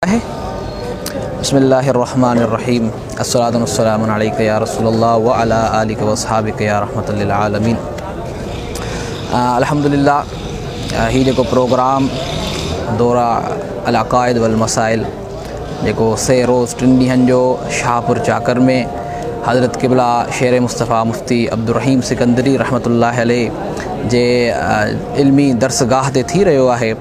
آهي. بسم الله الرحمن الرحيم الصلاة والسلام عليك يا رسول الله وعلى آلك واصحابك يا رحمة للعالمين. الحمد لله هي جيڪو پروگرام دورا العقائد والمسائل جيڪو سي روز ٽن ڏينهن جو شاهپور چاڪر ۾ حضرت قبله شير مصطفيٰ مفتي عبدالرحيم سڪندري رحمة الله عليه جي علمي درسگاهه تي ٿي رهيو آهي،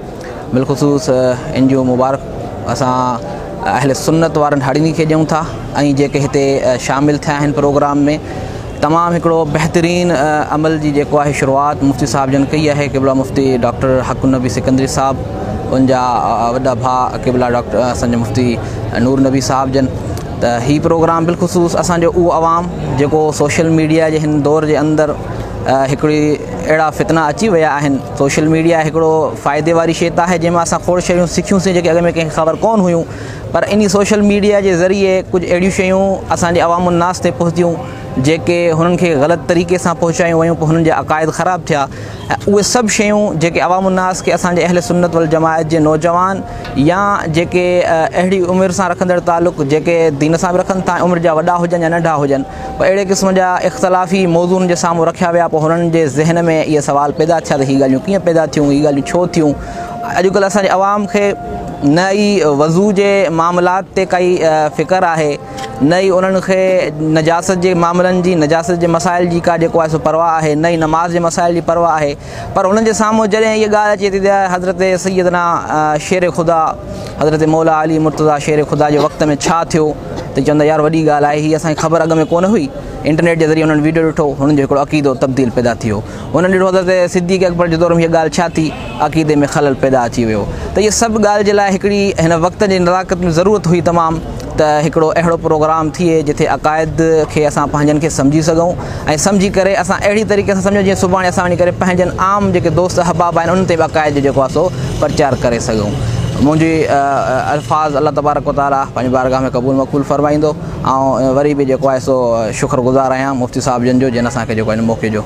بالخصوص ان جون مبارڪ اسان اهل سنت وارن هڙني کي ڏيون ٿا ۽ جيڪي هتي شامل ٿيا آهن پروگرام ۾. تمام هڪڙو بهترين عمل جي جيڪو آهي شروعات مفتي صاحب جن ڪئي آهي، قبله مفتي ڊاڪٽر حق النبي سڪندري صاحب، ان جا وڏا ڀاء قبله ڊاڪٽر اسان جا مفتي نور نبي صاحب جن. ته هي پروگرام بالخصوص اسان جو اهو عوام جيڪو سوشل ميڊيا جي هن دور جي اندر هڪڙي اهڙا فتنا اچي ويا آهن. سوشل ميڊيا هڪڙو فائدي واري شيء ته آهي جنهن مان اسان کوڙ شيون سکيونسين جيڪي اڳ ۾ ڪنهن کي خبر ڪونه هيون، پر انهي سوشل ميڊيا جي ذريعي ڪجهه اهڙيون شيون اسان جي عوام الناس تي پهتيون جيڪي هنن کي غلط طريقي سان پهچايون ويون، پوء هنن جا عقائد خراب ٿيا. ۽ اهي سڀ شيون جيڪي عوام الناس کي اسان جي اهل سنت والجماعت جي نوجوان يا جيڪي اهڙي عمر سان رکندڙ تعلق جيڪي دين سان به رکن ٿا ۽ عمر جا وڏا هجن يا ننڍا هجن، پوء اهڙي قسم جا اختلافي موضوع انهن جي سامهون رکيا ويا، پوء هنن جي ذهن ۾ اهي سوال پيدا ٿيا ته هي ڳالهيون ڪيئن پيدا ٿيون، هي ڳالهيون ڇو ٿيون. اڄڪلهه اسان جي عوام کي نه ئي وضو جي معاملات تي ڪائي فڪر آهي، نه ئي انهن کي نجاست جي معاملن جي، نجاست جي مسائل جي ڪا جيڪو آهي سو پرواهه آهي، نه ئي نماز جي مسائل جي پرواهه آهي. پر انهن جي سامهون جڏهن هيء ڳالهه اچي ٿي ته حضرت سيدنا شير خدا حضرت مولا علي مرتضيٰ شير خدا جي وقت ۾ ڇا ٿيو، ته چوندا يار وڏي ڳالهه آهي، هي اسان کي خبر اڳ ۾ ڪونه هئي. انٽرنيٽ جي ذريعي انهن ويڊيو ڏٺو، هنن جو هڪڙو عقيدو تبديل پيدا ٿي ويو. هنن ڏٺو حضرت صديق اڪبر جي دور ۾ هيء ڳالهه ڇا ٿي، عقيدي ۾ خلل پيدا اچي ويو. ته اهي سڀ ڳالهه جي لاء هڪڙي هن وقت جي نزاڪت ۾ ضرورت هئي تمام ته هڪڙو اهڙو پروگرام ٿئي جتي عقائد کي اسان پنهنجن کي سمجهي سگهون ۽ سمجهي ڪري اسان اهڙي طريقي سان سمجهون جيئن سڀاڻي اسان وڃي ڪري پنهنجن عام جيڪي دوست احباب آهن انهن تي به عقائد جو جيڪو آهي سو پرچار ڪري سگهون. منهنجي الفاظ الله تبارڪ و تعاليٰ پنهنجي بارگاهه ۾ قبول مقبول فرمائيندو. آئون وري به جيڪو آهي سو شڪر گذار آهيان مفتي صاحب جن جو جن اسان کي جيڪو هن موقعي جو.